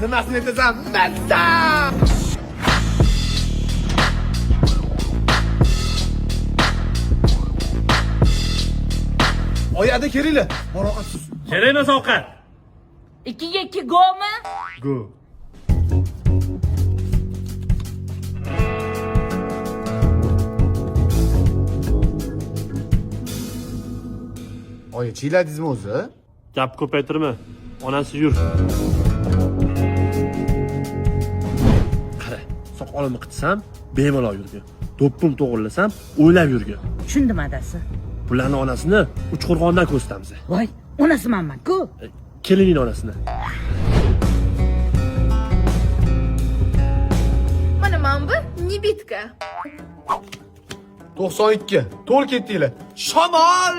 Nimasini aytasan? Mazza! Oyi, ada kelinglar. Bor ovqat. Kerak emas ovqat. 2ga 2 go'mi? Go. Oyi, chiyladingizmi o'zi? Gap ko'paytirma. Onasi yur. Qara, soqolimni qitsam, bemalol yurgin. Do'ppim to'g'irlasam, o'ylab yurgin. Tushundim adasi. Bularni onasini Uchqo'rg'ondan ko'rsatamiz. Voy, onasi manman-ku. Kelinning onasini. Mana mana bu nebitka. 92. To'g'ri ketdinglar. Shamol!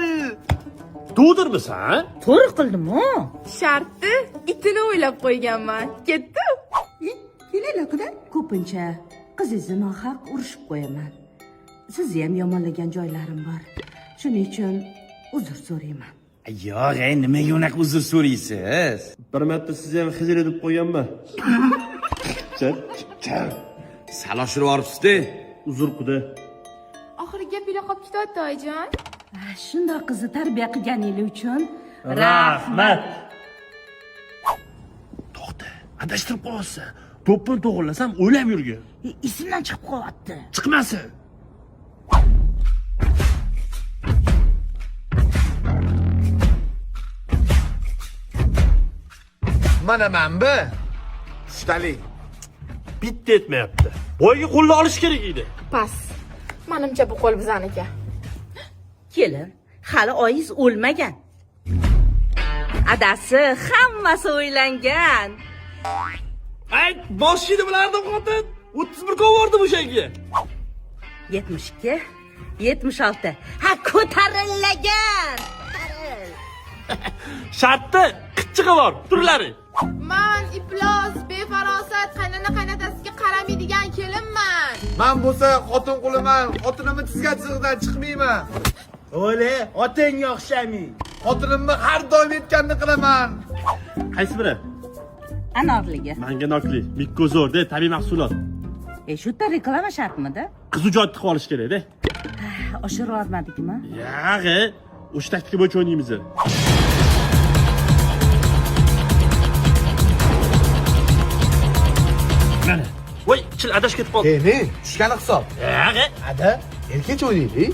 Dovdirmisan? To'g'ri qildim-ku. Shartni itini o'ylab qo'yganman. Ketdi. Kelinglar quda. Ko'pincha qizingizni nohaq urishib qo'yaman. Sizni ham yomonlagan joylarim bor. Shuning uchun uzr so'rayman. Yo'q, ey, nimaga unaqa uzr so'raysiz? Bir marta sizni ham xijil edib qo'yganman. Sal oshirib yuboribsiz-da. Uzr quda. Oxiri gap ila qolib ketyapti, oyijon. Shundoq qizni tarbiya qilganingiz uchun Rahmat. To'xta, adashtirib qo'yapsan. Do'ppini to'g'irlasam, o'ylab yurgin. Esimdan chiqib qolyapti. Chiqmasin. Mana men bu. Pushtalik. Bitta etmayapti. Boyga qo'lni olish kerak edi. Pas. Manimcha bu qo'l bizaniki. Kelin, hali oyingiz o'lmagan. Adasi hammasi o'ylangan. Ayt, boshini bilardim xotin. 31 ko'rdim o'shanga. 72, 76. Ha, ko'tarillagan. Shartda qichchig'i bor, turlari. Man iflos, befarosat, qaynona qaynotasiga qaramaydigan kelinman. Men bo'lsa xotin quliman. Xotinimni chizgan chizig'idan chiqmayman. O'le, otangga o'xshaming. Xotinimni har doim aytganini qilaman. Qaysi biri? Anorligi. Manga nokli, mikko zo'r-da, tabiiy mahsulot. E, shu yerda reklama shartmidi? Qizuv joy tiqib olish kerak-da. Oshirib yubormadikmi? Yag'i, o'sha taktika bo'yicha o'ynaymiz. Mana. Voy, chil adash ketib qoldi. E, ne? Tushgani hisob. Yag'i. Ada, erkakcha o'ynaylik.